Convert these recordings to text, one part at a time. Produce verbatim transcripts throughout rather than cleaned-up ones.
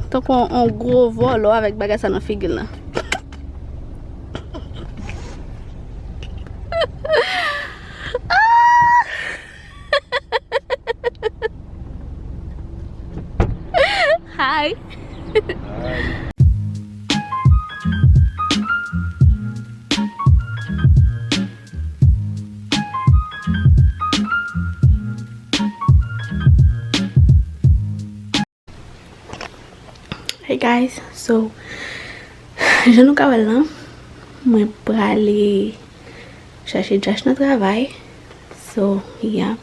Tankou yon, yon gwo vòlò avèk bagay sa nan figi l lan. Hi. Hey guys, so, jan nou ka wè l lan, mwen prale chache Josh nan travay. So, yeah.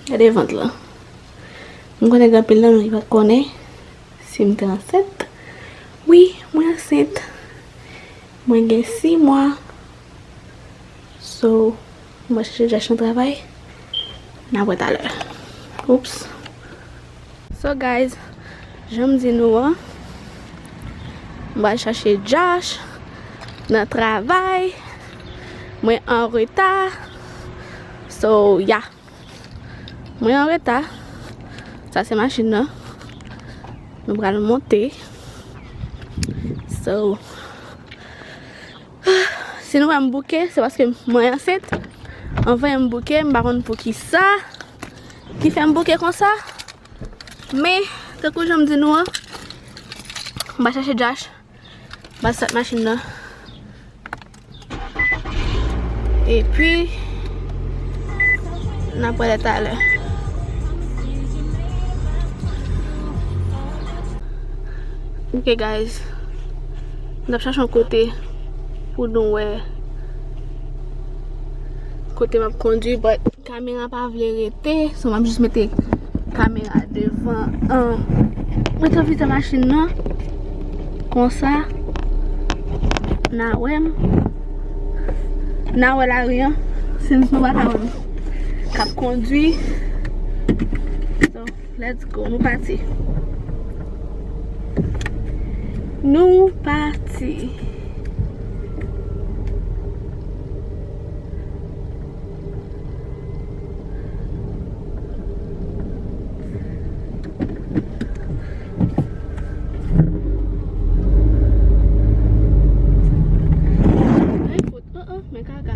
Gade vant lan. M konnen gen anpil nan nou ki pa t konnen si m te ansent. Wi, mwen ansent. Mwen gen sis mwa. So, mwen chache Josh nan travay. N ap wè talè. Oops. So guys, jan m di nou an, m pral chache Josh nan travay. Mwen an reta. So, yeah. Mwen an reta. Sa se machin nan. Nou pral monte. So, si nou wè m bouke, se paske mwen ansent. Anvan m bouke, m pa konn poukisa ki fè m bouke konsa. Men, tankou jan m di nou an, m pral chache Josh. M pral sot machin nan. Epi, n ap wè talè. Ok, guys. M t ap chache yon kote pou nou wè kote m ap kondui, but kamera pa vle rete, so m ap jis mete kamera devan an. Mwen t anvi fè machin nan konsa. N a wè m. N a wè lari an. Since nou pa ka wè m k ap kondui. So, let's go. Nou pati. Nou pati. Ay, fout. Oh, oh, men kaka.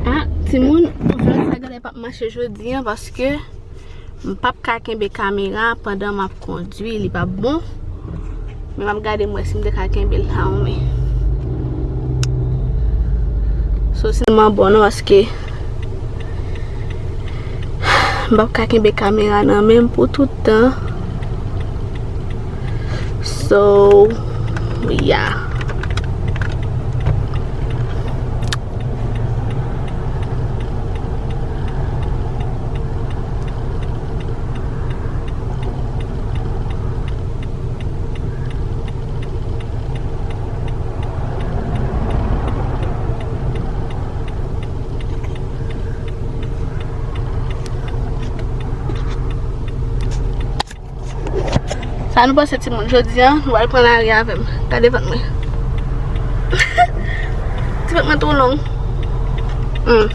Ah, timoun, vlòg sa genlè p ap mache jodi an, paske m p ap ka kenbe kamera pandan m ap kondui, li p ap bon. Men m ap gade m wè si m te ka kenbe l la ou men. So, se tèlman bon non, paske m p ap ka kenbe kamera nan men m pou tout tan. So, yeah. Sa nou panse, timoun? Jodi a, nou pral pran lari avè m. Gade vant mwen. Ti vant mwen twò long. Hmm.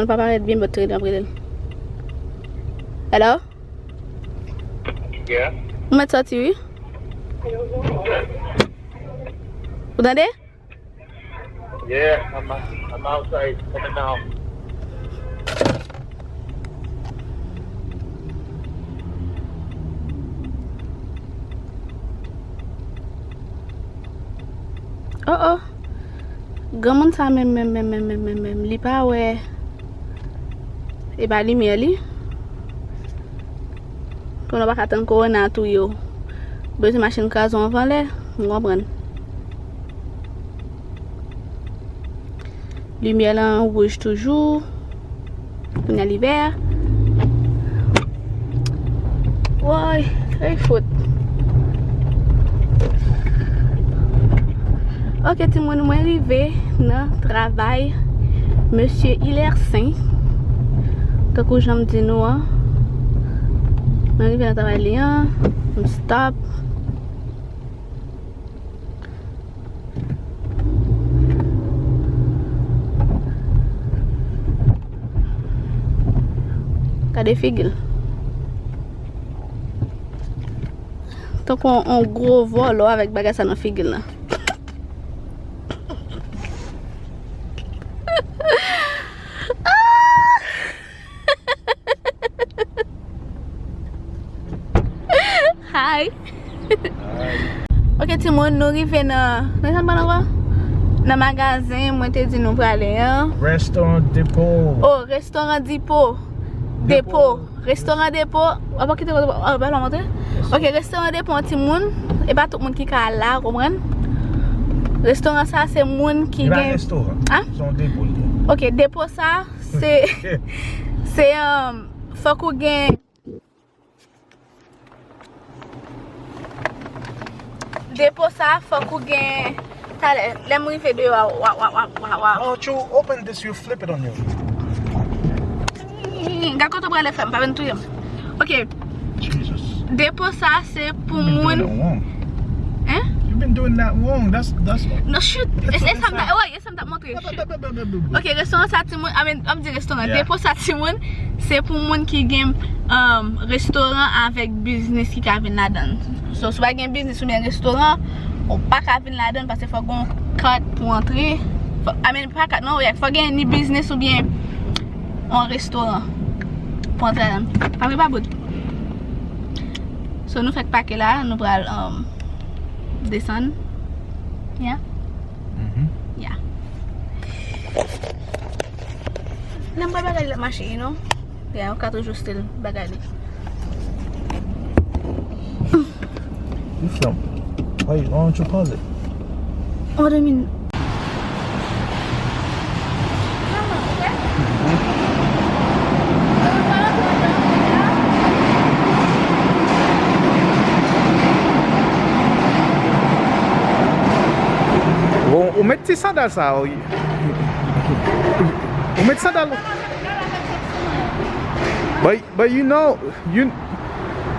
Li pa parèt byen, but te rele, ap rele l. Hello? Yeah. Ou mèt sòti, wi. Ou tande? Yeah, I'm, I'm outside. Coming now. Oh, oh. Granmoun sa menm, menm, menm, li pa wè. E pa limyè li. Kounye a w pa ka tann kowona touye w. Bezwen machin kraze w anvan lè, m konprann. Limyè lan wouj toujou. Kounye a l ivè. Woy, ey fout. Ok, timoun, mwen rive nan travay Mesye Hilaire Saint. Tankou jan m di nou an, mwen rive nan travay li an, m stop. Gade figi l. Tankou yon, yon gwo vòlò avèk bagay sa nan figi l lan. Hi. Ok, timoun, nou rive nan, nan sa n pral ankò? Nan magazen mwen te di nou prale an. Restaurant Depot. Oh, Restoran Dipo. Depo. Depo. Restoran Depo. Apa ki te, ah, ba l montre. Ok, Restoran Depo an timoun. E pa tout moun ki ka al la, konprann? Restoran sa se moun ki gen. E pa restoran. Ah? Se yon depo li ye. Ok, depo sa se, se, um, fòk ou gen Depo sa, fòk ou gen. Talè, lè m rive deyò a, wa, wa, wa, wa, wa. Why don't you open this, you flip it on you. Hmm, gad kote w prale fè m, pa vin touye m. Ok. Jesus. Depo sa, se pou moun. You've been doing that wrong. Hein? You've been doing that wrong. That's, that's. No, shoot. E sa m ta, woy, e sa m ta montre. Shoot. Ok, restoran sa, timoun, I mean, an m di restoran. Yeah. Depo sa, timoun, se pou moun ki gen, um, restoran avèk biznis ki ka vin ladan. So, si w pa gen biznis oubyen restoran, ou pa ka vin ladan paske fò gen yon kat pou antre. Fò, I mean, pa kat, non, yeah, fò gen ni biznis oubyen yon restoran pou antre ladan. Pa vre, pa bout. So, nou fèk pake la, nou pral, um, desann. Yeah? Mhm. Yeah. Nan pa bagay la mache, you know? Yeah, ou ka toujou still bagay li. You film. Why, why don't you pause it? Oh, I mean. Bon, ou met ti sandal sa, wi. Ou met sandal. But, but you know, you,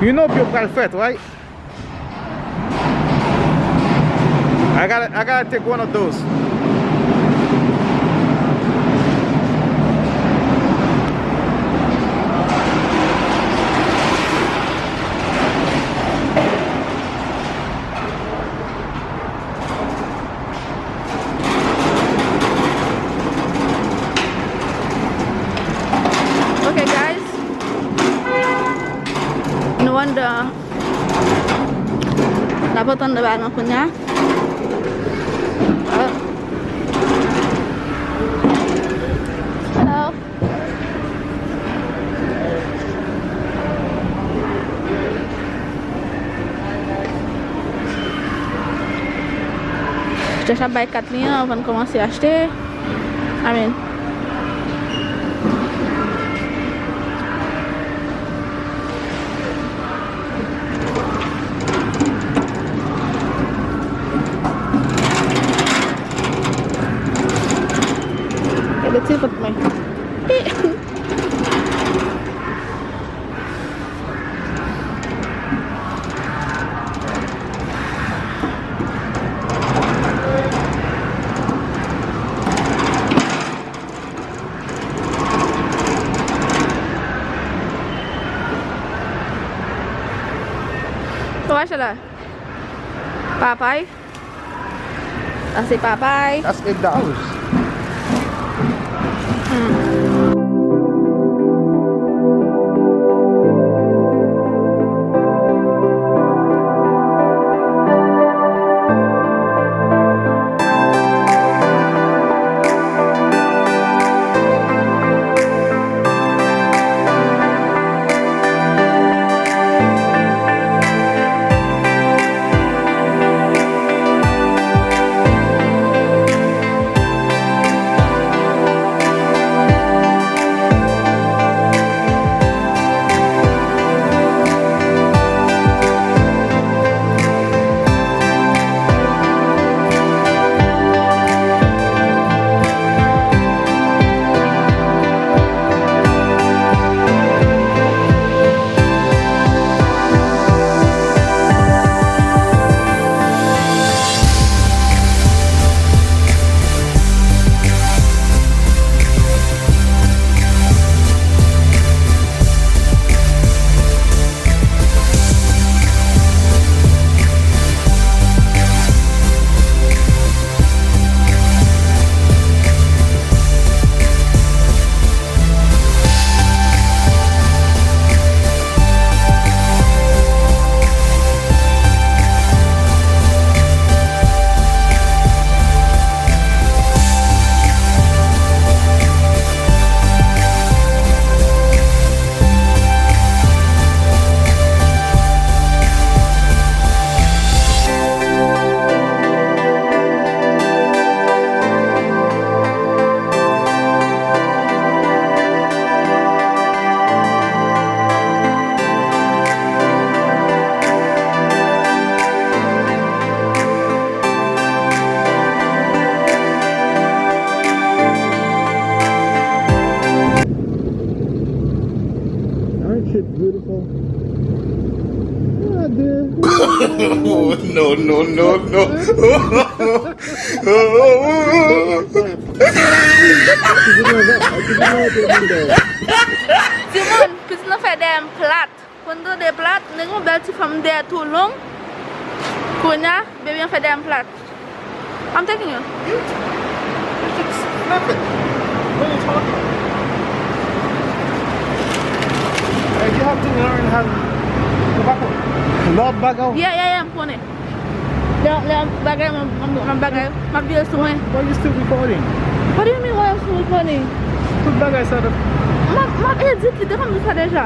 you know pye w pral fèt, right? I gotta, I gotta take one of those. Ok, guys. Nou anndan. N ap antre anndan ba nou kounye a. Oh. Hello. Chèche ap bay kat li an anvan n kòmanse achte. Amen. Gade ti vant mwen. Sa w achte la? Papay? Sa se papay. That's eight dollars. Aren't you beautiful? Yeah, dear. No, no, no, no. Timoun, pitit lan fè dèyè m plat. Konn tande plat, nèg yon bèl ti fanm dèyè tou long. Kounye a, baby an fè dèyè m plat. I'm taking you. You? You just flip it. What are you talking? Like, you have to learn how to, ou pa konn. Lòt bagay. Yeah, yeah, yeah, m konnen. Lè, lè bagay, m, m, m bagay, m ap vire sou mwen. Why you still recording? What do you mean, why I'm still recording? Tout bagay sa, m ap, m ap edit li, te konn di sa deja.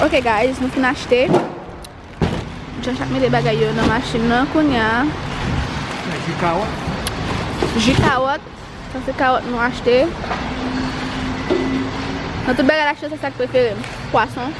Ok, guys, nou fin achte. Josh ap mete bagay yo nan machin nan kounye a. Ji kawòt. Ji kawòt. Sa se kawòt nou achte. Nan tout bagay l achte, se sa k prefere m. Pwason.